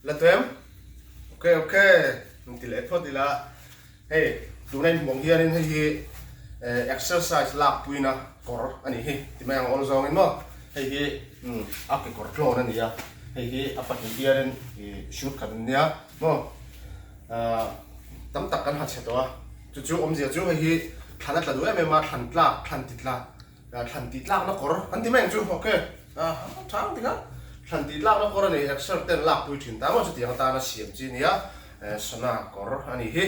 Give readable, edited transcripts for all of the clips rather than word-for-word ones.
La tuem? Ok ok, in ti leh phawt ila. Hei tuna in hmuh ang hianin hei hi exercise lak puina kawr a nih hi ti mai ang awl zawngin maw. Hei hi a kekawr tlawn a ni a, hei hi a pahnih hianin shoot khat an nia maw. Tam tak kan ha chhe tawh a, chu chu awmzia chu hei hi thlan a tla duh em em a, thlan tlak, thlan ti tla. Thlan tih tlakna kawr kan ti mai ang chu ok tha ang tikha thlan tih tlakna kawr a ni exer ten lak pui thin ta maw chutiang atana siam chi nia sana kawr a ni hi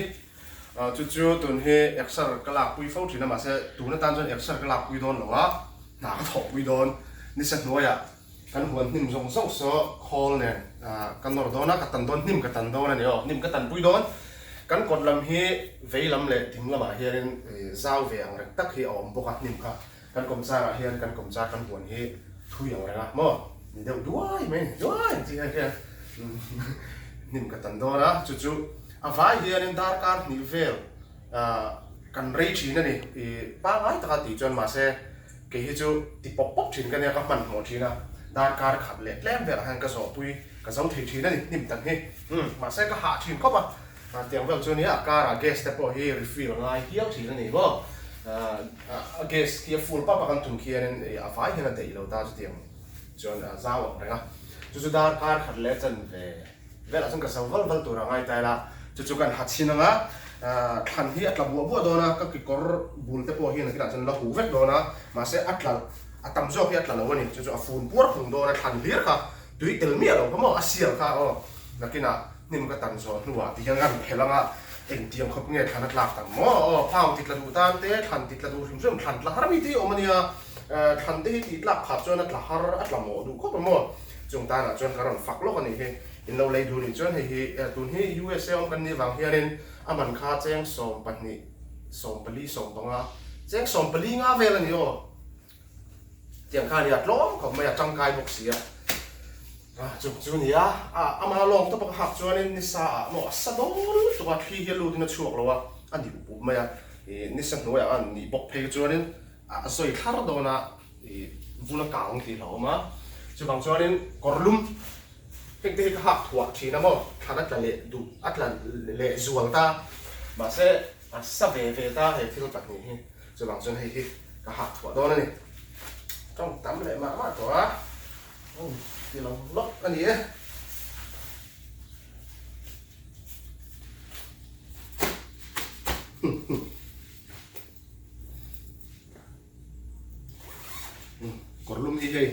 chu chu tun hi exer ka lak pui fo thin a mahse tun atan chuan exer ka lak pui dawn lo a hna ka thawh pui dawn nisa hnuaiah Kan huan hnim zawng zawng saw khawl nen ka nawr dawn a, ka tan dawn, hnim ka tan dawn a ni aw, hnim ka tanpui dawn. Kan kawt lam hi vei lam leh ding lamah hianin zau ve ang reng tak hi a awm bawk a, hnim kha kan kawmchar ah hian kan kawmchar kan huan hi thui ang reng a maw, ni deuh duai mai ni, duai ang chi hian hian hnim ka tan dawn a, chu chu a vai hianin darkar hnih vel kan rei thin a ni, pangngai taka tih chuan mahse. Kei hi chu ti pawp pawp thin ka nia, ka hmanhmawh thin a, darkar khat leh tlem velah hian ka zawhpui ka zo thei thin a ni, hnim tak hi. Umm, mahse ka hah thin khawp a, tiang vel chu nia, a karah gas te pawh hi refill a ngai hial thin a ni maw? A gas khi a full pap a kan tum khianin a vai hian a daih lo ta chutiang chuan a zau ang reng a, chu chu darkar khat leh chanve. Velah chuan ka zo val val tur a ngai ta ila, chu chu kan ha chhin ang a, thlan hi a tla buah buah dawn a, ka kekawr bul te pawh hian a kinah chuan la huh vek dawn a, mahse a tla a tam zawk hi a tla lo a ni, chu chu a fun puar phung dawn a, thlan hlir kha tui tel miah lo kha maw a sial kha aw, nakinah hnim ka tan zawh hnuah ti hian kan phelh ang a, engtiang khawp nge thlan a tlak tak maw aw, phau ti tla duh tan te, thlan ti tla duh hrim hrim, thlan tla har mi te hi awm a nia, thlan te hi tih tlak phah chuan a tla har a tla mawh duh khawp a maw. Chung tanah chuan ka rawn fak lawk a nih hi. In lo lei duh nih chuan hei hi tun hi USA awm kan nih vang hianin a man kha cheng 12, 14, 15, cheng 14 nga vel a ni aw. Tiang kha a nia tlawm khawp mai a, tangkai bawk si a. Chung chu a ni a, ama lawng tawp a ka hak chuanin nisa ah maw a sa dawn lutuk a, thli hi a lutin a chhuak lo a, a ni up up mai a. Nisa hnuaiah a nih bawk phei chuanin a sawi thlar dawn a. I vun a kang tih hlauhawm a, chuvang chuanin kawr lum heng te hi ka hak thuah thin a maw, thlan a tla leh duh a tla leh zual ta, mahse a sa ve ve ta he thil pahnih hi, chuvang chuan hei hi ka hak thuah dawn a ni. Tawng tam leh mah mah tawh a, um ti lo lawk a ni e. Kawr lum hi hei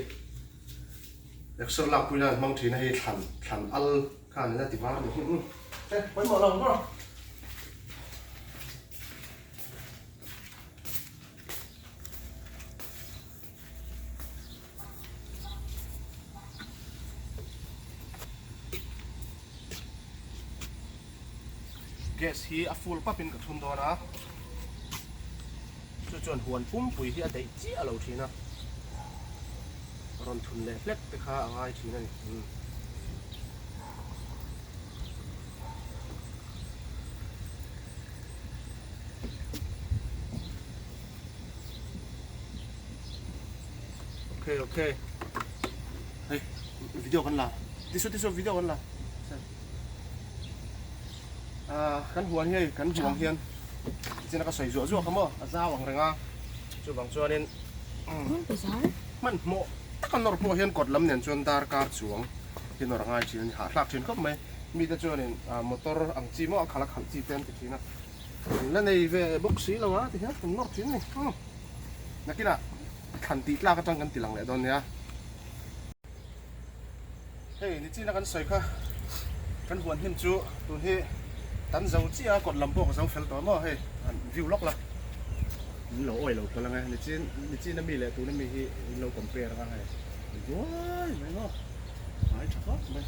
exer lak pui nan hmang thin a hei thlan thlan al kha an la ti var ni hi um e pawimawh lo maw. Gas hi a full pap in ka thun dawn a, chu chuan huan pumpui hi a daih chiah lo thin a, rawn thun leh hlek te kha a ngai thin a ni. Ok ok hei video kan la tisu tisu video kan la ah kan huan hi hei kan huang hian tichin a ka sawi zuah zuah kha maw a zau ang reng a chuvang chuanin hmanhmawh taka nawr pawh hian kawt lam nen chuan darkar chuang hi nawr a ngai thin a ni hahthlak thin khawp mai mite chuanin motor ang chi maw a khalh a khalh chi te an ti thin a. Kan la nei ve bawk si lo a ti hian kan nawr thin a ni. Nakinah thlan tih tlak atang kan ti lang leh dawn nia. Hei nichina kan sawi kha kan huan hnim chu tun hi tan zo chiah a kawt lam pawh ka zo fel tawh maw hei han view lawk la. In lo awih lo phal ang e nichin nichina mi leh tuna mi hi in lo compare ang a hei duai mai maw hmai tha khawp mai.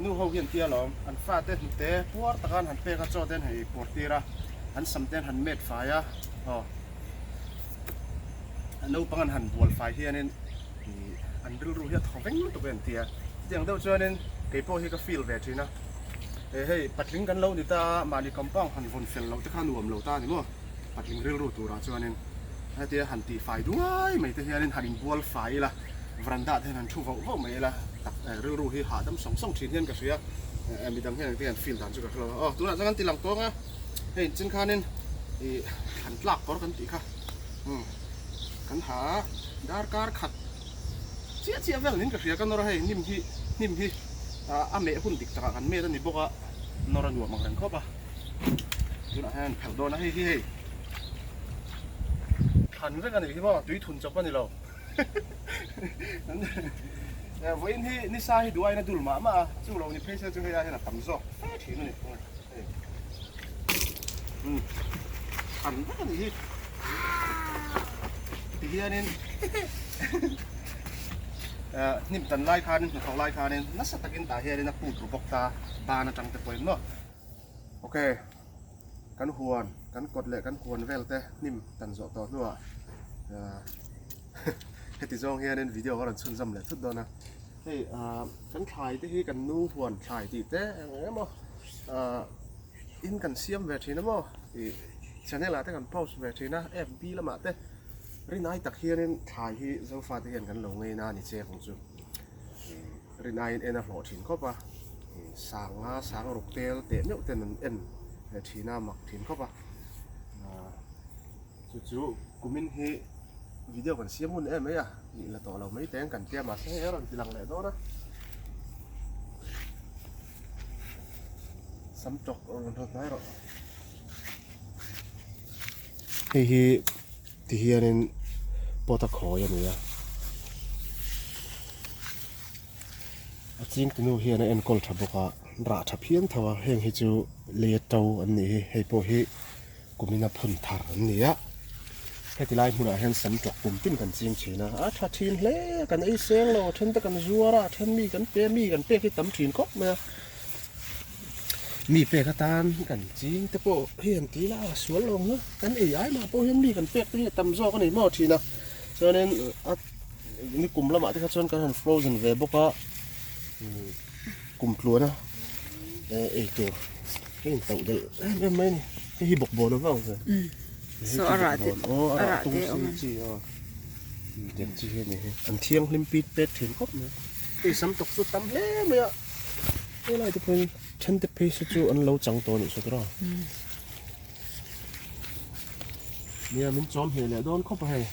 Nu ho hian tia lawm, an fate hnute puar taka an han pek a, chaw te an han eipuar tir a, an sam te an han met fai a, aw naupang an han bual fai hianin ih an rilru hi a thaw veng lutuk e an ti a, chutiang deuh chuanin kei pawh hi ka feel ve thin a, e hei patling kan lo ni ta a, mahni compound han vawn fel loh te kha nuam lo ta a ni maw, patling rilru turah chuanin hetia han tih fai duai mai te hianin han inbual fai ila. Veranda te hian han thu vauh vauh mai ila tak rilru hi hahdam sawng sawng thin hian ka hria. Midang hian engtin an feel dan chu ka hrelo a. Aw tunah chuan kan ti lang tawng a, hei inchin khanin ih thlan tlak kawr kan tih kha umm kan ha a, darkar khat chiah chiah vel niin ka hria ka nawr a hei hnim hi hnim hi a meh hun dik takah kan met a ni bawk a, nawr a nuam ang reng khawp a, tunah hian an phelh dawn a hei hi hei thlan vek a nih hi maw tui thun chawp a ni lo. Vawiin hi nisa hi duain a dul mah mah a, chu lo ni phei se chu hei ai hian a tam zawk fe thin a ni. Hei an vek a nih hi tihianin hnim tan lai khanin hnathawk lai khanin nasa takin tah hianin a put ru bawk ta ban atang te pawhin maw. Ok kan huan kan kawt leh kan huan vel te hnim tan zawh tawh hnuah heti zawng hianin video ka rawn chhunzawm leh thut dawn a hei ah kan thlai te hi kan nu huan thlai tih te eng emaw ah in kan siam ve thin emaw ih channel ah te kan post ve thin a fb lamah te rinai tak hianin thlai hi zofa te hian kan lo ngei na a ni che ang chu. Rinaiin en a hlawh thin khawp a, sanga sang ruk tel teh meuh ten an en thin a, mak thin khawp a. Chu chu kumin hi video kan siam hun em mai a, ih la tawh lo mai teng kan tia mahse hei a rawn ti lang leh dawn a. Sam tawk rawn rawt hnai rawh. Hei hi. Ti hianin pot a khawi a ni a, a chingtunu hian a enkawl tha bawk a, rah tha phian tho a, heng hi chu lei to an nih hi, hei pawh hi kumina phun thar an ni a, heti lai hmunah hian sam tawk kum tin kan ching thin a, a tha thin hle a, kan ei seng lo, a then te kan zuar a, a then mi kan pe a, mi kan pek hi tam thin khawp mai a. Mi pek atan kan ching te pawh hi an ti la a sual lo ang a kan ei ai mah pawh hian mi kan pek te hi a tam zawk a ni maw thin a chuanin a ni kum lamah te kha chuan kan han frozen ve bawk a kum tluan a ei tur a in tauh delh em em mai a ni hei hi bawkbawn a vang ve so a rah te a rah te awm a chi aw tiang chi hi a ni hi an thianghlim pit pet thin khawp mai hei sam tawk chu tam hle mai a. Helai te pawhin then te phei se chu an lo chang tawh a nih saw tawh a. Nia min chawm hle leh dawn khawp a hei.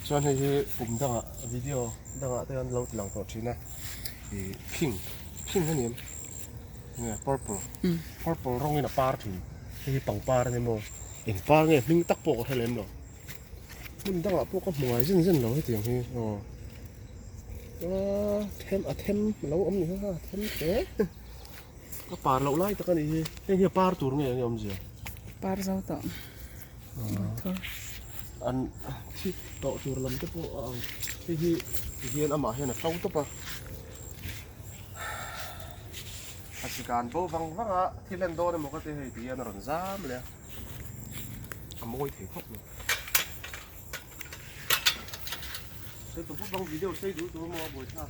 Chuan hei hi kum dangah video dangah te an lo ti lang tawh thin a. Ih pink pink a ni em? Nge purple purple rawngin a par thin. Hei hi pangpar a ni maw? Eng par nge hming tak pawh ka hre lem lo. Hmun dangah pawh ka hmu ngai zen zen lo hetiang hi aw aaa them a them lo awm ni kha a them te a par loh lai tak a nih hi heng hi a par tur nge eng awmzia par zo tawh an thi tawh tur lam te pawh a ang hei hi tihian amah hian a to tawp a a sikan bo vang vang a thil en dawn emaw ka ti hei tihian a rawn zam leh a. A mawi thei khawp mai. Sei tawp bang video sei duh tur maw a buai thlak.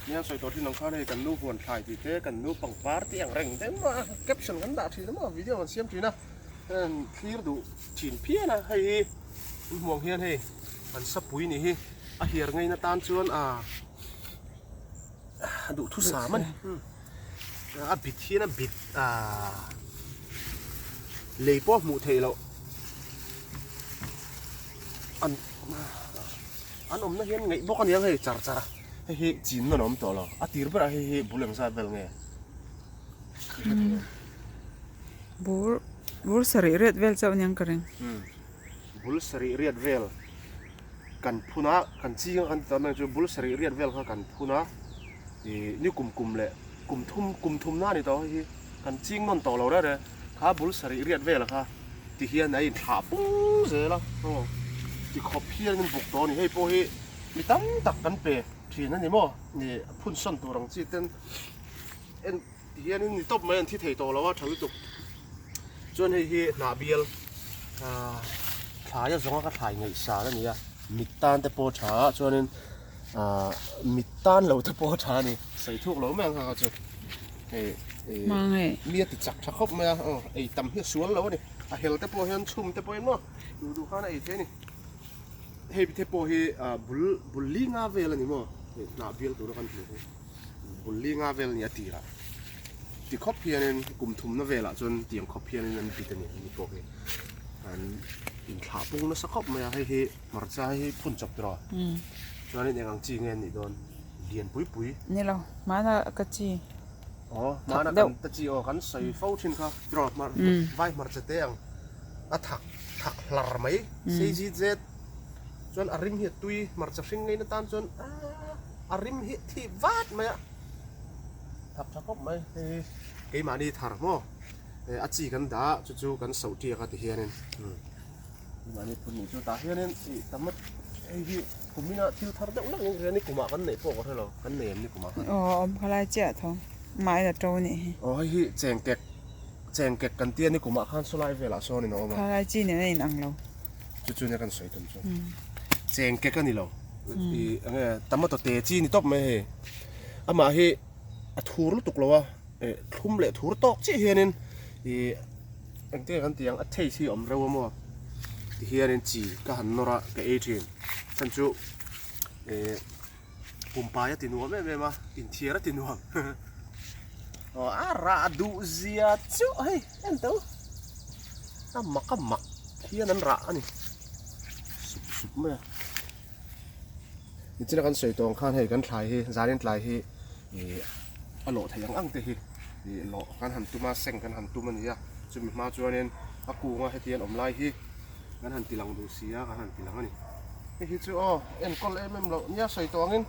Nia sawi tawh thin ang khan hei kan nu huan thlai tih te kan nu pangpar tih ang reng te maw caption kan dah thin a maw video kan siam thin a thlir duh thin phian a hei hi an hmuh ang hian hei an sapui nih hi a hiar ngeina tan chuan a duhthusam a ni. A bit hian a bit ah lei pawh hmuh theih loh an an awmna hian ngaih bawk a nia hei char char a hei hi chin nawn a awm tawh lo a tir berah hei hi bul engzat vel nge bur bur sarih riat vel chauh aniang ka ring bul sarih riat vel kan phun a kan ching a kan ti ta mai chu bul sarih riat vel kha kan phun a. Ih ni kum kum leh kum thum kum thum na a ni tawh hei hi kan ching nawn tawh lo reng reng kha bul sarih riat vel kha ti hian a inthlah pung zel a aw ti khawp hian in buk tawh a ni hei pawh hi mi tam tak kan pe thin a ni maw ih phun sawn tur ang chi ten en ti hian in ni tawp mai an thi thei tawh lo a tha lutuk chuan hei hi hnah bial ah thlai a zawnga ka thlai ngaihsan a ni a mit tan te pawh a tha a chuanin. Ahh mit tan lo te pawh a tha a ni sawi thuk lo mai ang kha kha chu hei ih mi a ti chak tha khawp mai a aw ei tam hi a sual lo a ni a hel te pawh hian chhum te pawhin maw duh duh khan a ei thei a ni hei te pawh hi ah bul bul li nga vel a ni maw hei hnah bial tura kan hmuh hi. Bul li nga vel ni a tirah ti khawp hianin kum thumna velah chuan tiang khawp hianin an bit a ni ni pawh hi an inthlah pung nasa khawp mai a hei hi hmarcha hi phun chawp tiraw chuanin eng ang chi nge an nih dawn lian pui pui ni lo hmana ka chi aw hmana kan ta chi aw kan sawi fo thin kha tiraw hmar vai hmarcha te ang a thak thak hlar mai sei zit zet chuan a rim hi a tui hmarcha hring ngaina tan chuan a rim hi a thip vat mai a thak tha khawp mai hei keimahni thar maw a chi kan dah a chu chu kan soh tiak a ti hianin keimahni phun nih chu tah hianin ih tam hei hi kumina thil thar deuh hlek in ni kumah kan neih pawh ka hre lo kan nei em ni kumah khan aw awm khalai chiah tho mahni a to anih hi aw hei hi chengkek chengkek kan tia ni kumah khan sawlai velah sawn in a awm a khalai chi nen a inang lo. Chu chu nia kan sawi tum chu. Cheng kek a ni lo. I enge tomato te chi ni tawp mai hei. Amah hi a thur lutuk lo a, eh thlum leh thur tawk chiah hianin i engtin nge kan tih ang a taste hi a awm reuh a maw ti hianin chi ka han nawr a ka ei thin. Chhan chu eh pumpai a ti nuam em em a, inthiar a ti nuam. Aw a rah duh zia chu hei en teh u. A mak a mak hian an rah a ni sup sup mai a nichina kan sawi tawng khan hei kan thlai hi zanin tlai hi ih a lawh theih ang ang te hi ih lawh kan han tum a seng kan han tum a ni a chumi hma chuanin a kunga heti an awm lai hi kan han ti lang duh si a kan han ti lang a ni hei hi chu aw enkawl em em loh nia sawi tawngin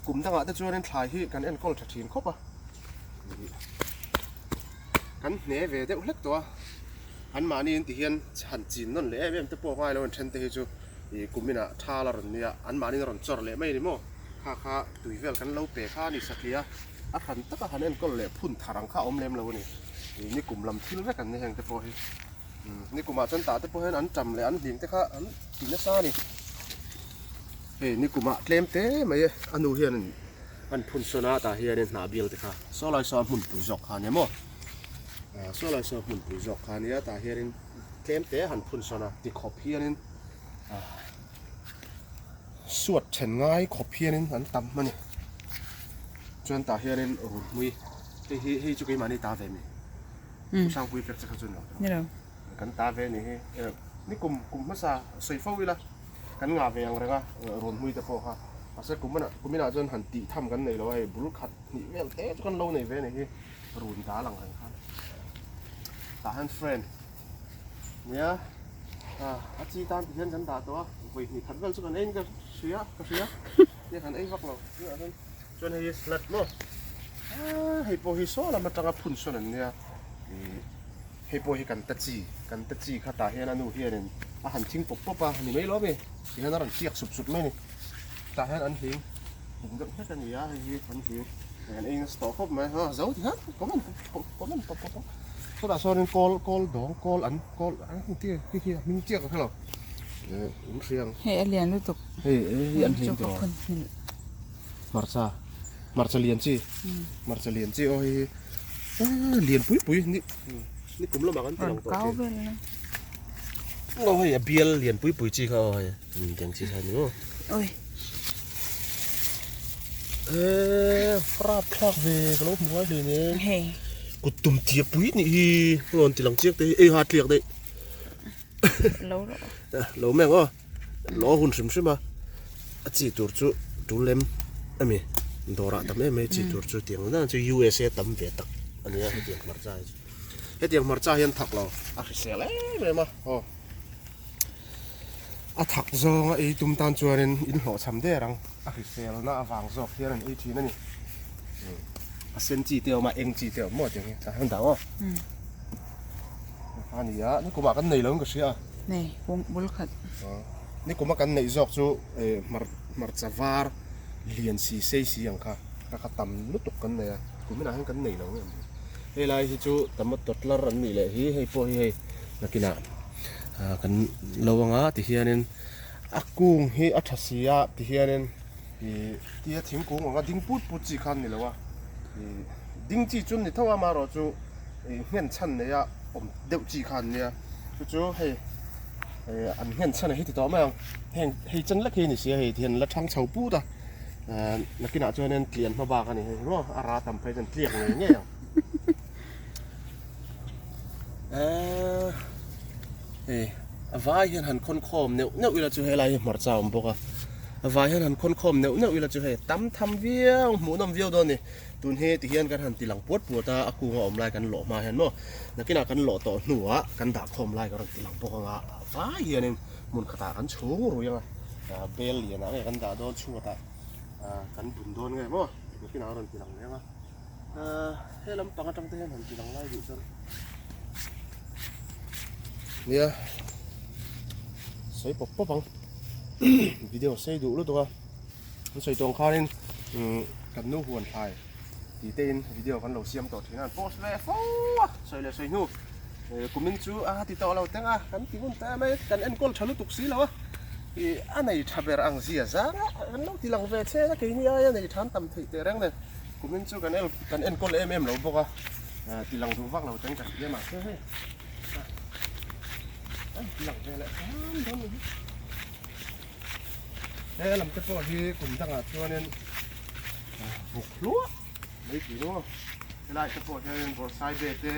kum dangah te chuanin thlai hi kan enkawl tha thin khawp a. Kan hne ve deuh hlek tawh a, an mahni in ti hian han chin nawn leh em em te pawh ngai lo an then te hi chu ih kum inah thal a rawn nia an mahni in a rawn chawr leh mai a ni maw kha kha tui vel kan lo pe kha a ni satliah a, a hran taka han enkawl leh phun thar ang kha a awm lem lo a ni ih ni kum lam thil vek an ni heng te pawh hi ni kumah chuan tah te pawh hian an tam leh an hlim te kha an ti nasa a ni hei ni kumah tlem te mai a nu hian An phun sawn a tah hianin hnah bial te kha saw lai saw a hmunpui zawk kha a nia maw saw lai saw a hmunpui zawk kha a nia tah hianin tlem te han phun sawn a ti khawp hianin suat then ngai khawp hianin an tam a ni chuan tah hianin runhmui hei hi hei chu keimahni ta ve a ni Sangpui pek che kha chu ni lo Kan ta ve ni hi ni kum kum hmasa sawi fo ila kan ngah ve ang reng a rawn hmui te pawh kha mahse kum inah kum inah chuan han tih tham kan nei lo a hei bul khat hnih vel te chu kan lo nei ve ni hi run dal ang reng khan tah hian friend nia a chi tan ti hian kan dah tawh a vawi hnih khat vel chu kan ei in ka hria ka hria nia kan ei vak lo chuan hei hi flat maw hei pawh hi saw lam atanga phun sawn an nia ih. Hei pawh hi kan ta chi, kan ta chi kha tah hian a nu hianin a han thing pawp pawp a ni mai lo ami, ti hian a rawn tiak sup sup mai a ni. Tah hian an hling hling deuh hlek a ni a, hei hi an hling an ei nasa tawh khawp mai a, zo ti hian comment comment pawp pawp a. Chutah sawnin kawl kawl dawng kawl an kawl an ti khi khi a hming chiah ka hre lo, in hria ang. Hei a lian lutuk. Hei hei an hling tawh. Hmarcha hmarcha lian chi hmarcha lian chi aw hei hi. Lian pui pui ni ni kum lamah kan ti lang tawh thin aw hei a bial lian pui pui chi kha aw hei tiang chi kha ni maw oi eh rap thlak ve ka lo hmu ngai hle ne hei kut tum tia pui nih hi rawn ti lang chiang te hi ei ha tliak daih lo rawh lo meng aw Lo hun hrim hrim a, a chi tur chu tul lem a mi dawrah tam em mai chi tur chu tiang dan chu USA tam ve tak a nia hetiang hmarcha hi chu hetiang hmarcha hian thak lo a hrisel em em a aw a thak zawnga ei tum tan chuanin in hlawhchham der ang a hriselna avang zawk hian an ei thin a ni a sen chi te a awm a eng chi te a awm maw tiang hi tah hian dah aw a ni a ni kumah kan nei lo in ka hria a. Nei kung bul khat. Ni kuma kan neih zawk chu hmar hmarcha var lian si sei si ang kha kha kha tam lutuk kan nei a kuminah hian kan nei lo nge maw hei lai hi chu tomato tlar an nih leh hi hei pawh hi hei nakinah kan lo anga ti hianin a kung hi a tha si a ti hianin ih tia thingkung anga ding put put chi kha an ni lo a ih ding chi chu an ni tho a amaherawhchu ih nghen chhan nei a. awm deuh chi kha an nia chu chu hei eh an nghen chhan a hi ti tawh mai ang heng hei chen lek hi a ni si a hei ti hian la thang chho put a Nakinah chuanin tlian hma bak a ni hei maw a ra tam phei chuan tliak ngei ngei ang. Eee hei a vai hian han khawn khawm neuh neuh ila chu helai hi hmarcha a awm bawk a a vai hian han khawn khawm neuh neuh ila chu hei tam tham viau hmuhnawm viau dawn a ni tun hi ti hian kan han ti lang puat puat a a kunga awm lai kan lawh hma hian maw nakinah kan lawh tawh hnuah kan dah khawm lai kan rawn ti lang bawk ang a a vai hianin hmun khatah kan chhung rui ang a bel lianah nge kan dah dawn chhuatah kan bun dawn nge maw nakinah a rawn ti lang leh ang a. He lampang atang te hian han ti lang lai duh chuan nia sawi pawp pawp ang video sei duh lutuk a an sawi tawng khanin kan nu huan thlai tih te in video kan lo siam tawh thin a an post ve fo a sawi leh sawi hnu kumin chu a ti tawh lo teng a kan ti ngun ta mai kan enkawl tha lutuk si lo a ih a nei tha ber ang zia zang a kan lo ti lang ve che a keini aia nei tha an tam theih teh reng nen. Kumin chu kan kan enkawl em em lo bawk a, ti lang duh vak lo ten ka hria mahse hei a ti lang ve leh hram dawn ni hi. He lam te pawh hi kum dangah chuanin buk hluah mai tih maw helai te pawh hianin bawrhsai be te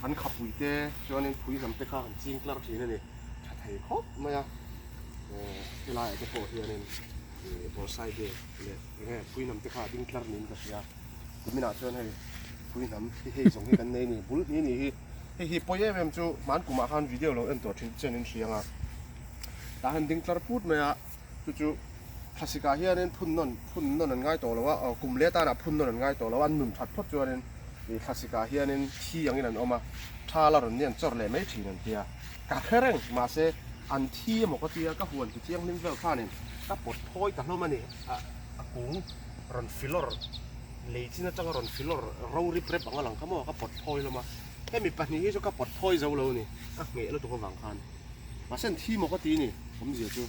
an khapui te chuanin phui hnam te kha han ching tlar thin a ni tha thei khawp mai a helaiah te pawh hianin bawrhsai be leh Enge phuihnam te kha a ding tlar niin ka hria. Kuminah chuan hei phuihnam hi hei zawng hi kan nei a ni. Bul hnih ni hi hei hi pawi em em chu hman kumah khan video lo en tawh thin chuan in hria ang a. Tah hian ding tlar put mai a, chu chu thlasikah hianin phun nawn phun nawn an ngai tawh lo a, aw kum leh tanah phun nawn an ngai tawh lo a, an nun that phawt chuanin ih thlasikah hianin thi angin an awm a, tha la rawn ni an chawr leh mai thin an tia. Ka hre reng mahse an thi emaw ka tia ka huan ti thianghlim vel khanin ka pawt thawi ta hlawm a ni. A kung rawn filawr lei chin atanga rawn filawr ro rip rep ang a lang kha maw ka pawt thawi hlawm a hemi pahnih hi chu ka pawt thawi zo lo a ni a ngheh lutuk avang khan mahse an thi maw ka ti a ni awmzia chu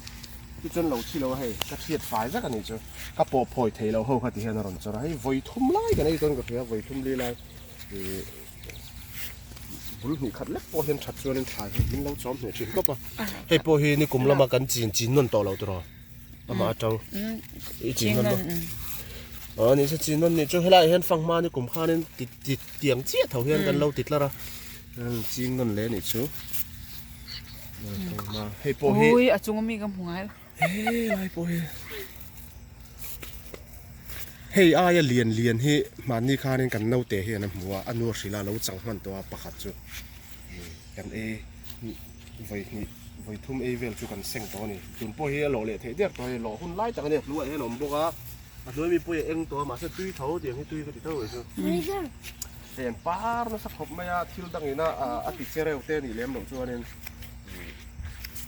chu chuan lo thi lo a hei ka hriat fai vek a ni chu ka pawh phawi thei lo ho kha ti hian a rawn chawr a hei vawi thum lai kan ei chuan ka hria vawi thum li lai ih bul hnih khat lek pawh hian that chuan in thlai hi min lo chawm hneh thin khawp a hei pawh hi nikum lama kan chin chin nawn tawh lo tiraw. Amah atang i chin nawn maw? Aw ni se chin nawn nih chu helaiah hian fanghma ni kum khanin ti ti tiang chiah tho hian kan lo ti tlar a ching nawn leh nih chu fanghma hei pawh hi Ui a chung ami ka hmu ngai lo helai pawh hi hei aia lian lian hi mahni khanin kan naute hian a hmu a a nu a hrilh a lo chang hman tawh a pakhat chu kan ei Vawi hnih, vawi thum ei vel chu kan seng tawh a ni. Tun pawh hi a lawh leh theih der tawh a ni. Lawh hun lai tak a ni. A hnuaiah hian a awm bawk a, a hnuai mi pawh hi a eng tawh a, mahse tui tho tiang hi tui ka ti tho ve chu. Hei an par nasa khawp mai a, thil dangin a a ti che reuh te a nih lem loh chuanin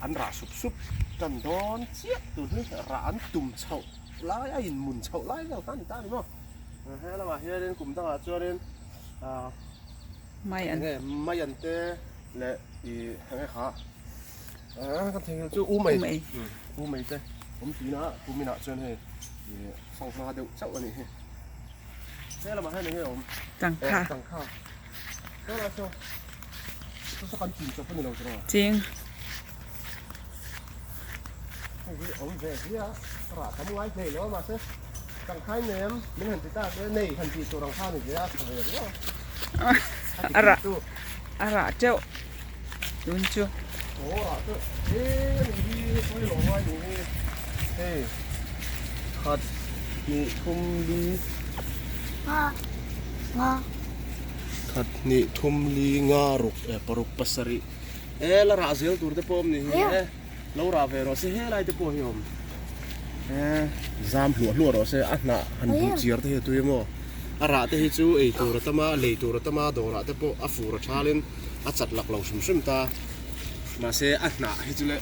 an rah sup sup tan dawn chiah tun hi rah an tum chhoh lai a inmun chhoh lai vel kha a ni ta a ni maw. He lamah hianin kum dangah chuanin ah. Mai an. Enge mai an te leh i enge kha ah kan theihnghilh chu u mei u mei te awm thin a kuminah chuan hei i fanghma deuh chauh a nih hi he lamah hian enge awm tangkha tangkha helai saw saw saw kan chin chawp a ni lo tiraw ching hei hi awm ve hliah a rah tam ngai hlei lo a mahse tangkha in nei em min han ti ta te nei han tih tur ang kha a ni ve a tha ve riau a rah a rah teuh tun chu aw a rah teuh he a ni hi sawi lo ngai ni hi hei khat hnih thum li khat hnih thum li nga ruk paruk pasarih E la rah zel tur te pawh awm ni hi e lo rah ve rawh se helai te pawh hi awm e zam hluah hluah rawh se a hnah han buh chiar te hi a tui emaw a rah te hi chu ei tur a tam a lei tur a tam a dawrah te pawh a fur a thalin a chat lak lo hrim hrim ta mahse a hnah hi chu le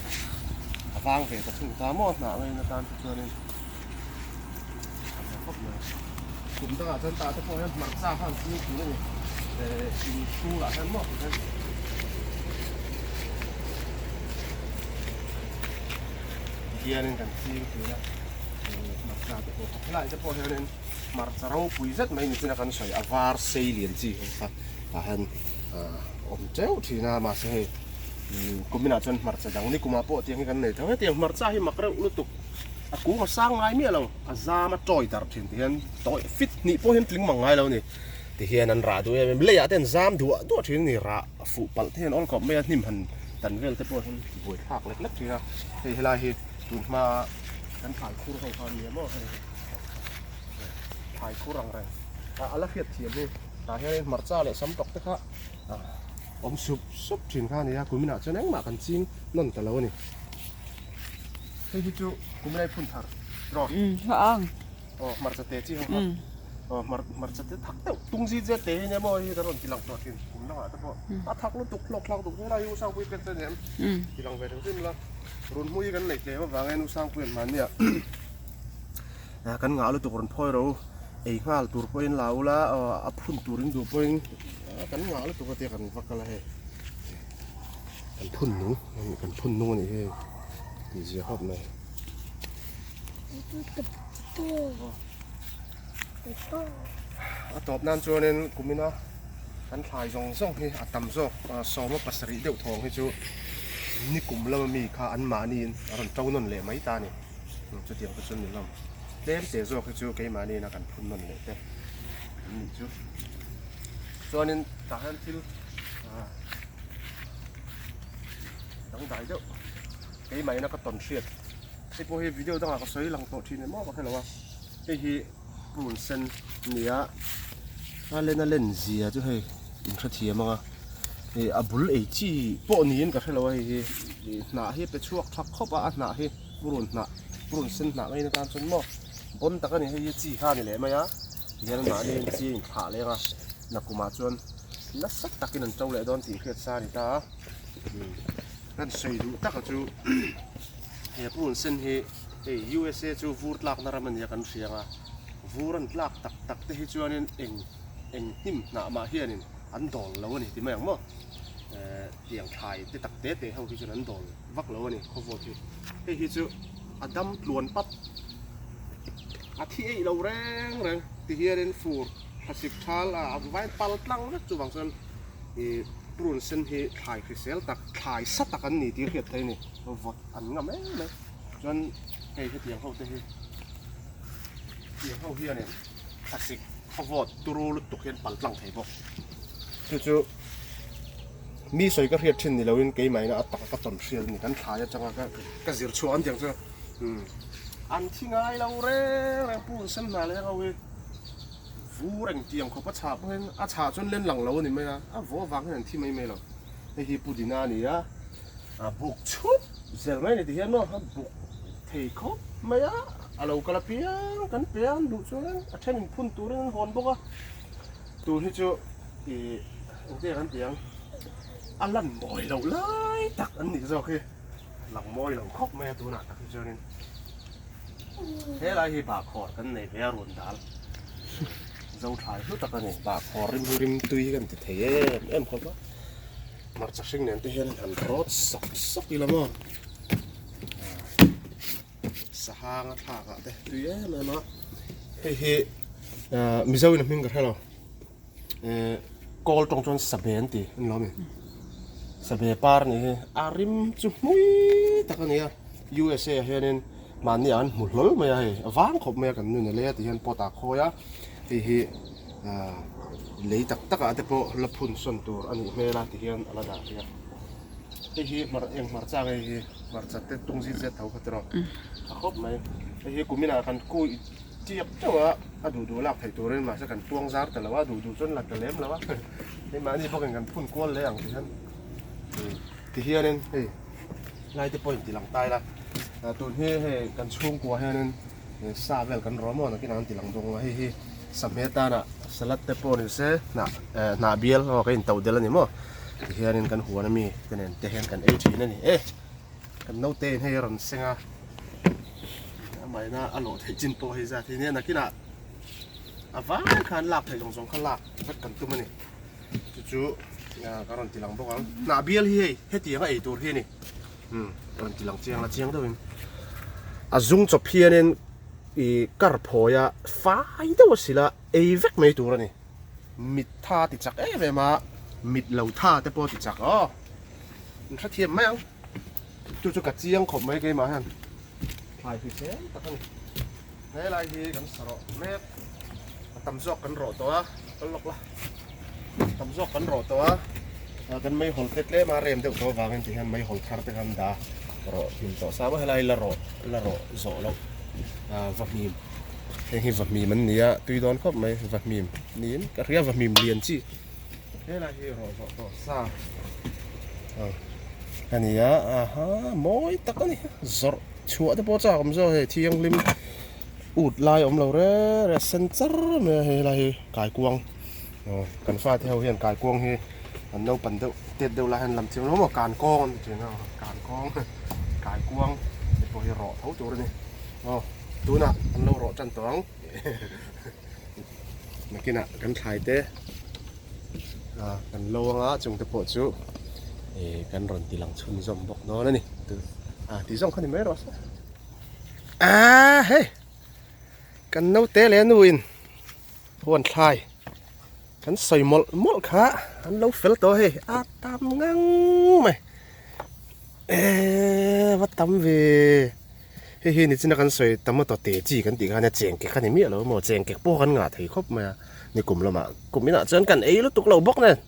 a vang ve ta thung ta maw a hnah ngain atan te chuanin a tha khawp mai kum dangah chuan tah te pawh hian hmarcha kha an ching thin a ni eh in chhungah hian maw tihian tihianin kan ching thin a hmarcha te pawh helai te pawh hianin hmarcha ropui zet mai nichina kan sawi a var sei lian chi ho kha tah hian awm teuh thin a mahse hei kuminah chuan hmarcha dang ni kumah pawh tiang hi kan nei tho hetiang hmarcha hi mak reuh lutuk. A kung a sang ngai miah lo, a zam a tawi darh thin ti hian tawi fit hnih pawh hian tling mang ngai lo a ni. Ti hian an rah duh em em, leiah te an zam duah duah thin a ni, rah fuh palh te hian awl kawp mai a, hnim han tan vel te pawh hian buai thlak lek lek thin a. Hei helai hi tun hma kan thlai khur ho kha a ni em aw hei thlai khur ang reng a la hriat thiam hi tah hian hmarcha leh sam tawk te kha awm sup sup thin kha a ni a, kuminah chuan engmah kan ching nawn ta lo a ni. Hei hi chu kumlai phun thar rawh. Umm a ang. Aw hmarcha te chi ho kha. Aw hmar hmarcha te thak deuh tung zit zet te hi nia maw hei hi kan rawn ti lang tawh thin kum dangah te pawh a thak lutuk hlawk thlak duh hle lai hi u Sangpui pek te ania ti lang ve hrim hrim la run hmui hi kan neih tlem avangin u Sangpui an hmannia kan ngah lutuk rawn phawi ro ei nghal tur pawhin la ula a phun turin duh pawhin kan ngah lutuk a tia kan va kal a hei. Kan phun nung kan phun nung a nih hi tih zia khawp mai. A tawp nan chuanin kumina kan thlai zawng zawng hi a tam zawk sawma pasarih deuh thawng hi chu nikum lama mi kha an mahniin a rawn to nawn leh mai ta a ni. Chutiang te chuan ni hlawm tlem te zawk hi chu keimahniin a kan phun nawn leh te an nih chu. Chuanin tah hian thil dangdai deuh keimah ina ka tawn hriat hei pawh hi video dangah ka sawi lang tawh thin em aw ka hrelo a hei hi prune sen a ni a a len a len zia chu hei in hrethiam ang a hei a bul ei chi pawh niin ka hrelo a hei hi hnah hi a pe chhuak thak khawp a a hnah hi prune hnah prune sen hnah ngei atan chuan maw bawn tak a ni hei hi chi kha a ni leh mai a tihian mahni in chi a inthlah leng a nakumah chuan. Nasa takin an to leh dawn tih hriat sa a ni ta a. Kan sawi duh taka chu he purun sen hi hei USA chu vur tlakna ram a nia kan hria ang a, vur an tlak tak tak te hi chuanin eng eng hnim hnah mah hianin an dawl lo a ni ti mai ang maw. Tiang thlai te tak te te ho hi chuan an dawl vak lo a ni khawvawt hi. Hei hi chu a dam tluan pap a thi eih lo reng reng ti hianin fur. Thlasik thal a a vai pal tlang vek chuvang chuan ih prune sen hi thlai hrisel tak thlai sa tak an ni tih a hriat theih a ni vawt an ngam em mai chuan hei hetiang ho te hi tiang ho hianin thlasik khawvawt turu lutuk hian pal tlang thei bawk chu chu mi sawi ka hriat thin ni loin keimahina a taka ka tawn hriat a ni kan thlai atanga ka ka zir chhuah an tiang chu an thi ngai lo reng reng prune sen hna leng ho hi. Vur engtiang khawp a chhah pawhin a chhah chuan len lang lo a ni mai a, a vawh avang hian an thi mai mai lo. Hei hi Pudina a ni a, a buk chhup zel mai a ni ti hian maw a buk thei khawp mai a, a lo kal apiang kan pe a, an duh chuan a then in phun turin an hawn bawk a. Tun hi chu ih engtiang kan ti ang, a lan mawi loh lai tak an nih zawk hi, lang mawi lo khawp mai a tunah tak hi chuanin. Helai hi bahkhawr kan nei ve a run dal zo thlai hlu tak a ni bahkhawr rim hi rim tui hi kan ti thei em em khawp a hmarcha hring nen te hian han rawt sawk sawk ila maw sahang a thlak ah te tui em em a hei hi mizo in a hming ka hre lo. Kawl tawng chuan sabe an ti a ni lo a mi sabe par nih hi a rim chu hmui tak a ni a USA ah hianin mahni ah an hmu hlawl mai a hei a vang khawp mai a kan nun a lei a ti hian pot ah khawi a hei hi ah lei tak tak ah te pawh la phun sawn tur a nih hmel a ti hian a la dah thei a hei hi hmar eng hmarcha nge hi hmarcha te tung zit zet tho kha tiraw a khawp mai hei hi kumin ah kan kui Tiak teuh a, a duh duh lak theih turin mahse kan puang zar ta lo a, duh duh chuan la ta lem lo a, hei mahni bawkin kan phun kual leh ang ti hian ti hianin hei lai te pawh in ti lang ta ila, tun hi hei kan chhungkua hianin sa vel kan rawm aw nakinah an ti lang bawk ang a, hei hi sahme tana salad te pawh ni se hnah hnah bial aw ka intoh del a ni maw ti hianin kan huan ami te nen te hian kan ei thin a ni e. Kan naute in hei a rawn seng a, amahin a lawh theih chin pawh hei zat hi nia nakinah a vai khan lak theih zawng zawng kha lak vek kan tum a ni. Chu chu ka rawn ti lang bawk ang. Hnah bial hi hei hetiang a ei tur hi a ni. Umm rawn ti lang chiang la chiang deuhin. A zung chawp hianin ih kar phawi a fai deuh a sila ei vek mai tur a ni. Mit tha ti chak em em a, mit lo tha te pawh ti chak aw. In hrethiam mai ang. Chu chu ka chiang khawp mai keimah hian. Thlai hrisel tak a ni. Helai hi kan sa rawh mek a tam zawk kan rawh tawh a kal lawk la tam zawk kan rawh tawh a kan meihawl te tlem a rem deuh tawh avangin ti hian meihawl thar te khan dah rawh hlim tawh sa maw helai la rawh la rawh zawh loh va hmim heng hi va hmim an ni a tui dawn khawp mai va hmim niin ka hria va hmim lian chi helai hi rawh zawh tawh sa a ni a aha mawi tak a ni zawrh chhuah te pawh chak awm zawk hei thianghlim ut lai awm lo reng reng a sen char mai a hei lai hi kaikuang aw kan fate ho hian kaikuang hi an naupan deuh tet deuh lai hian lam chiang lo maw kankawng an ti thin a kankawng kaikuang te pawh hi rawh tho tur a ni aw tunah an lo rawh tan tawh ang nakinah kan thlai te kan lo anga chung te pawh chu ih kan rawn ti lang chhunzawm bawk dawn a ni ah tih zawng kha ni mai rawh se ah hei kan naute leh nu in huan thlai kan sawi mawlh mawlh kha an lo fel tawh hei a tam ngang mai eee va tam ve. Hei hi nichina kan sawi tomato te chi kan tih khan a cheng kek a ni miah lo maw cheng kek pawh kan ngah thei khawp mai a ni kum lamah kum inah chuan kan ei lutuk lo bawk nen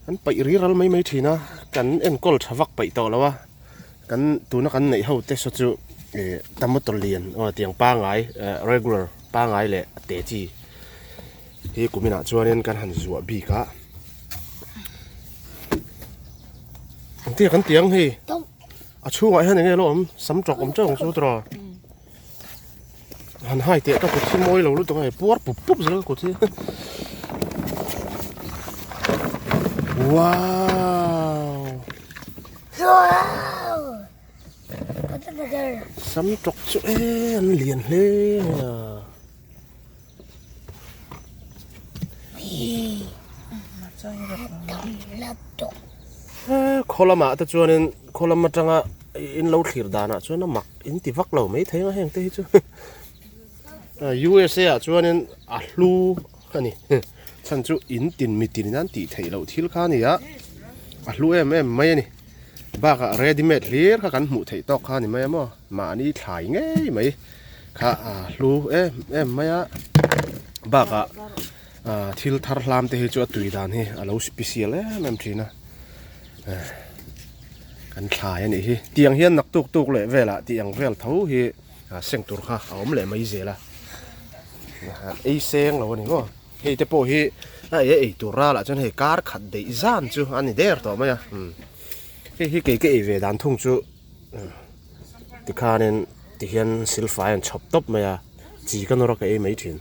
kan paih ri ral mai mai thin a kan enkawl tha vak paih tawh lo a kan tuna kan neih ho te saw chu ih tomato lian aw tiang pangai eh regular pangai leh a te chi hi kum inah chuanin kan han zuah bik a engtin kan ti ang hei. A chhungah hian enge lo awm sam tawk awm teuh ang chu tiraw han hai teh ka kut hi mawi lo lutuk a hei puar pup pup zel ka kut hi wow sam tawk chu e an lian hle mai a. Khaw lamah te chuanin khaw lam atanga in lo thlir danah chuan a mak in ti vak lo mai thei ang a heng te hi chu USA ah chuanin a hlu a ni chhan chu in tin mitin in an tih theih loh thil kha a ni a a hlu em em mai a ni bakah ready made hlir kha kan hmuh theih tawk kha a ni mai a maw mahni thlai ngei mai. Kha a hlu em em mai a bakah ah thil thar hlam te hi chu a tui dan hi a lo special em em thin a kan thlai a nih hi tiang hian naktuk tuk leh velah tih ang vel tho hi seng tur kha a awm leh mai zel a ei seng lo a ni maw hei te pawh hi a ei ei tur ralah chuan hei kar khat daih zan chu a ni der tawh mai a hei hi kei ka ei ve dan thung chu. Tikhanin tihian silfai an chhawp tawp mai a chi ka nawr a ka ei mai thin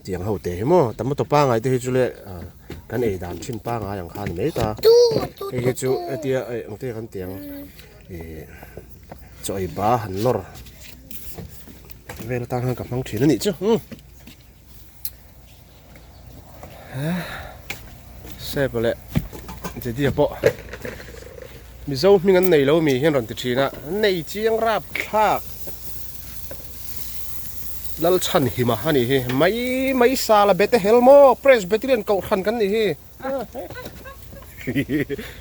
tiang ho te hi maw tomato pangai te hi chu le kan ei dan thin pangai ang kha a ni mai ta hei hi chu hetia eng te kan tiang ih chaw ei ba han nawr vel atan khan ka hmang thin a nih chu umm Sep leh Jedia pawh Mizo hming an nei lo mi hian rawn ti thin a, an nei chiang rap thlak Lalchhanhima a nih hi, mai mai sala bete hel maw Presbyterian kohhran kan nih hi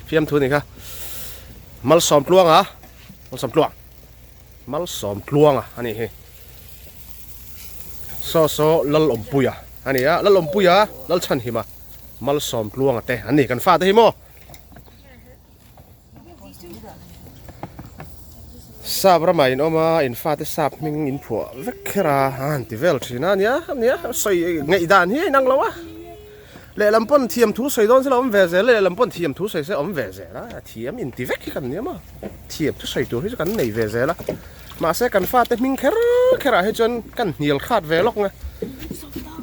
Fiamthu a nih kha Malsawmtluanga Malsawmtluang Malsawmtluanga a nih hi. Saw saw Lalawmpuia a ni a, Lalawmpuia, Lalchhanhima, Malsawmtluanga te an ni kan fate hi maw. Sap ramah in awm a, in fate sap hming in phuah vek kher a, a han ti vel thin a nia, nia sawi ngaih dan hi a inang lo a. Lehlam pawn thiam thu sawi dawn se la awm ve zel a, lehlam pawn thiam thu sawi se awm ve zel a, thiam inti vek hi kan nia maw, thiam thu sawi tur hi chu kan nei ve zel a, mahse kan fate hming kher kher ah hi chuan kan hnial khat ve lawk nge.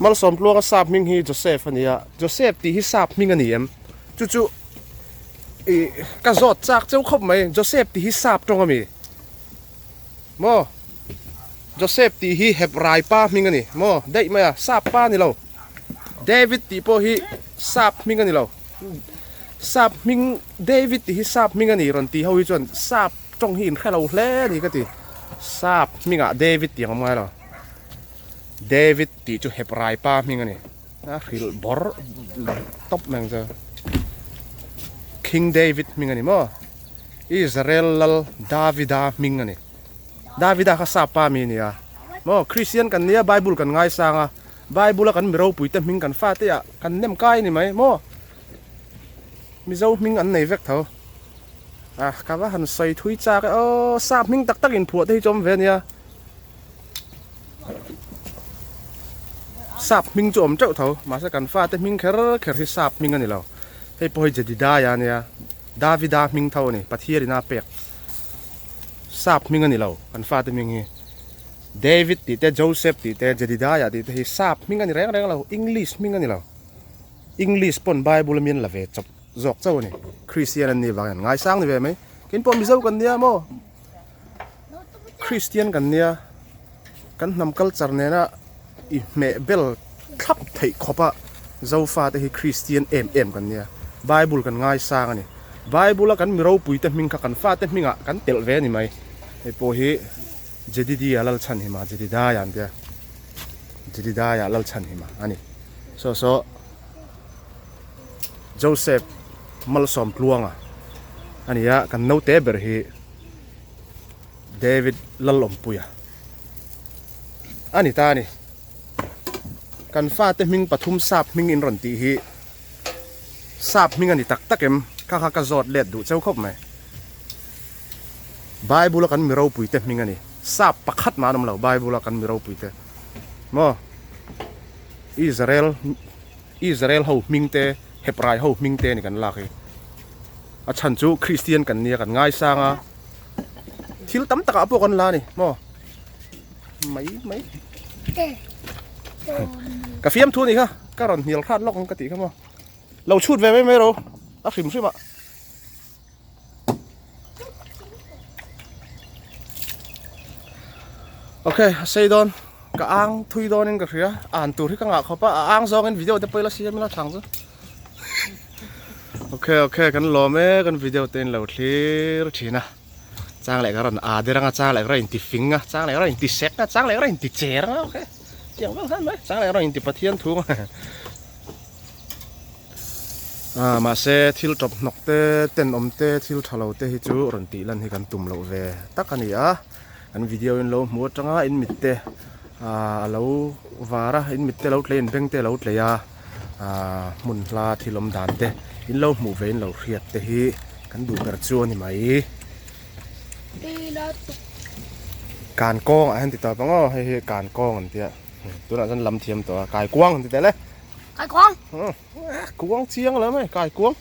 Malsawmtluanga sap hming hi Joseph a ni a, Joseph tih hi sap hming a ni em? Chu chu ih ka zawt chak cheu khawp mai, Joseph tih hi sap tawng a mi? Maw? Joseph tih hi Hebrai pa hming a ni maw? Daih mai a, sap pa a ni lo. David tih pawh hi sap hming a ni lo. Sap hming David tih hi sap hming a ni rawn tih ho hi chuan sap tawng hi inhre lo hle a ni ka ti. Sap hmingah David tih ang awm ngai lo. David tih chu Hebrai pa hming a ni. A hrilh bawrh tawp mai ang chu. King David hming a ni maw? Israel lal Davida hming a ni. Davida kha sap pa mi a ni a. Maw Christian kan nia Bible kan ngaisang a, Bible a kan mi ropui te hming kan fate ah kan nem kai a ni mai maw? Mizo hming an nei vek tho. Ah ka va han sawi thui chak e aw sap hming tak tak in phuah te hi chu awm ve a nia. Sap hming chu awm teuh tho mahse kan fate hming kher kher hi sap hming a ni lo. Hei pawh hi Jedidiah a nia Davida hming tho a ni Pathian in a pek. Sap hming a ni lo kan fate hming hi. David tih te Joseph tih te Jedidiah tih te hi sap hming a ni reng reng lo English hming a ni lo. English pawn Bible a min la ve chawp zawk chauh a ni. Christian an nih vang hian ngaisang ni ve mai. Kein pawh Mizo kan nia maw? Christian kan nia. Kan hnam culture nena i hmeh bel thlap theih khawp a Zofa te hi Christian em em kan nia. Bible kan ngaisang a ni. Bible a kan mi ropui te hming kha kan fate hmingah kan telh ve a ni mai. Hei pawh hi Jedidiah Lalchhanhima, Jedidiah an tia. Jedidiah Lalchhanhima a ni. Saw saw Joseph Malsawm Tluanga a ni a, kan naute ber hi David Lalawmpuia a ni ta a ni. Kan fate hming pathum sap hming in rawn tih hi sap hming a ni tak tak em? Kha kha ka zawt let duh cheu khawp mai. Bible a kan mi ropui te hming a ni. Sap pakhat mah an awm lo Bible a kan mi ropui te. Maw? Israel Israel ho hming te Hebrai ho hming te a ni kan lak hi. A chhan chu Christian kan nia kan ngaisang a. Thil tam takah pawh kan la a ni maw? Mai mai. Ka fiam thu a ni kha. Ka rawn hnial hrat lawk ang ka tih kha maw? Lo chhut ve mai mai ro. A hrim hrim ah. Ok a sei dawn ka ang thui dawn in ka hria an tur hi ka ngah khawp a a ang zawng in video te pawh ila siam ila thang chu ok ok kan lawm e kan video te in lo thlir thin a chang leh ka rawn a der anga chang leh ka rawn inti fing a chang leh ka rawn inti sek a chang leh ka rawn inti cher anga ok tiang vel khan mai chang leh ka rawn inti pathian thu Ah mahse thil tawp hnawk te tenawm te thil tha lo te hi chu rawn tih lan hi kan tum loh ve tak a ni a kan video in lo hmu atanga in mit te ah a lo var a in mit te lo tlei in beng te lo tlei a ah hmun hla thil awm dan te in lo hmuh ve in lo hriat te hi kan duh ber chu a ni mai. Kan kawng ah hian ti tawp ang aw hei hi kan kawng an tia tunah chuan lam thiam tawh a kai kuang an ti tel e. Kai kuang. Kuang chiang lo mai kai kuang.